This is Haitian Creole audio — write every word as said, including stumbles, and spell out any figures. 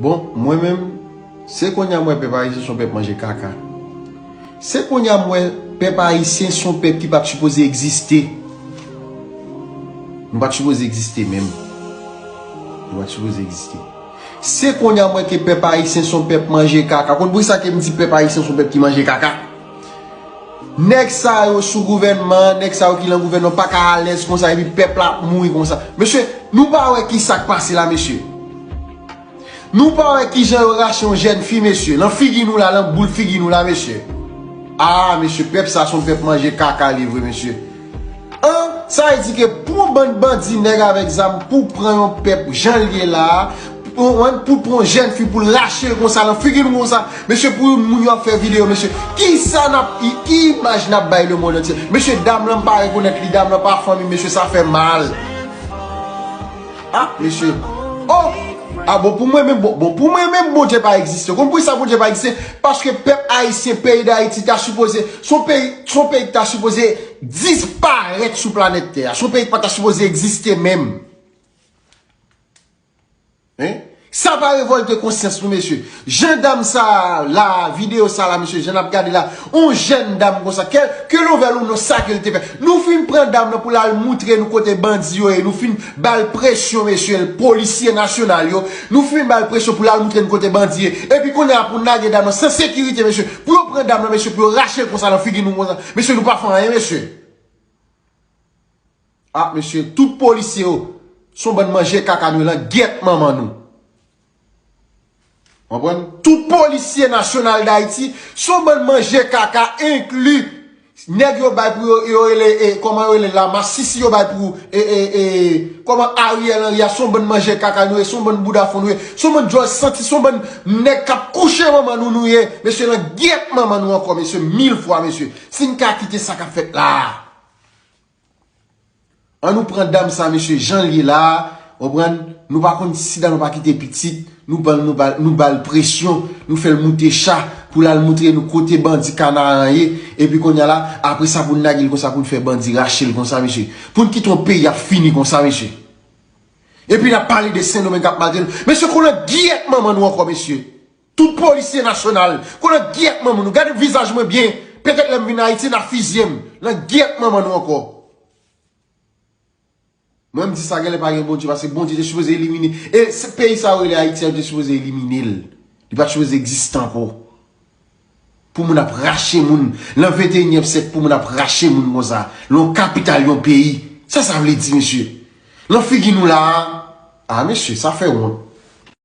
Bon, mwen menm, se kounye a m wè pèp ayisyen se yon pèp manje kaka. Se kounye a m wè pèp ayisyen se yon pèp ki pa t sipoze egziste. Nou pa t sipoze egziste menm. Nou pa t sipoze egziste. Se kounye a m wè ke pèp ayisyen se yon pèp manje kaka. Konn poukisa ke m di pèp ayisyen se yon pèp ki manje kaka? Nèg sa yo sou gouvènman, nèg sa yo ki lan gouvènman pa ka alèz konsa epi pèp la ap mouri konsa. Mesye, nou pa wè ki sa k pase la, mesye? Nou pa wè kijan yo rache yon jèn fi, mesye? Lan figi nou la, lan boul figi nou la, mesye. Ah, mesye, pèp sa se yon pèp manje kaka li vre, mesye. An, sa vle di ke pou yon bann bandi nèg avèk zam pou pran yon pèp jan l ye la, pou, pou pran yon jèn fi pou l rache l konsa lan figi nou konsa, mesye, pou moun yo ap fè videyo, mesye. Kisa n ap, ki imaj n ap bay lemonn antye? Mesye, dam lan m pa rekonèt li, dam lan pa fanmi, mesye, sa fè mal. Ah, mesye. Oh! Ah, bon, pou mwen menm, bon, bon, pou mwen menm, Bondye pa egziste. Konn poukisa Bondye pa egziste? Paske pèp ayisyen, peyi Dayiti, ta sipoze, se yon peyi, se yon peyi ki ta sipoze disparèt sou planèt tè a. Se yon peyi ki pa ta sipoze egziste menm. Hein? Sa pa revòlte konsyans nou, mesye. Jan dam sa la, videyo sa la, mesye, jan n ap gade la, yon jèn dam konsa, ke, ke l ouvè l ou non, sa ke l te fè. Nou fin pran dam nan pou l al moutre nou kote bandi yo ye. Nou fin ba l presyon, mesye, polisye nasyonal yo. Nou fin ba l presyon pou l al moutre nou kote bandi ye. Epi kounye a pou n lage dam nan san sekirite, mesye. Pou yo pran dam nan, mesye, pou yo rache l konsa nan figi nou konsa. Mesye, nou pa fè anyen, mesye. Ah, mesye, tout polisye yo, se yon bann manje kaka nou ye lan gyèt manman nou. Konprann? Tout polisye nasyonal Dayiti, se yon bann manje kaka, enkli nèg yo bay pou yo, yo rele, e, kòman yo rele la, masisi yo bay pou, e, e, e, kòman Ariel Henry a, se yon bann manje kaka nou ye, se yon bann bouda fon nou ye, se yon bann djòj santi, se yon bann nèg k ap kouche manman nou nou ye, mesye, lan gyèt manman nou ankò, mesye, mil fwa, mesye. Si n ka kite sa k ap fèt la a. An nou pran dam sa, mesye, jan l ye la a, konprann? Nou pa konn si dam nan pa kite pitit, nou ba l, nou ba l, nou ba l presyon, nou fè l moute cha pou l al moutre nou kote bandi Kanaran ye, epi kounye a la, apre sa pou n lage l konsa, pou n fè bandi rache l konsa, mesye. Pou n kite yon peyi ap fini konsa, mesye. Epi n ap pale de Sendomeng k ap maltrete nou. Mesye, konnen gyèt manman nou ankò, mesye. Tout polisye nasyonal, konnen gyèt manman nou. Gade vizaj mwen byen. Petèt lè m vin Ayiti, n a fizye m. Lan gyèt manman nou ankò. Mwen, m di sa genlè pa gen Bondye, paske Bondye te sipoze elimine. E se peyi sa yo rele Ayiti a, yo te sipoze elimine l. Li pa t sipoze egziste ankò. Pou moun ap rache moun. Lan venteyinyèm syèk, pou moun ap rache moun konsa. Lan yon kapital yon peyi. Sa sa vle di, mesye? Lan figi nou la a. Ah, mesye, sa fè wont.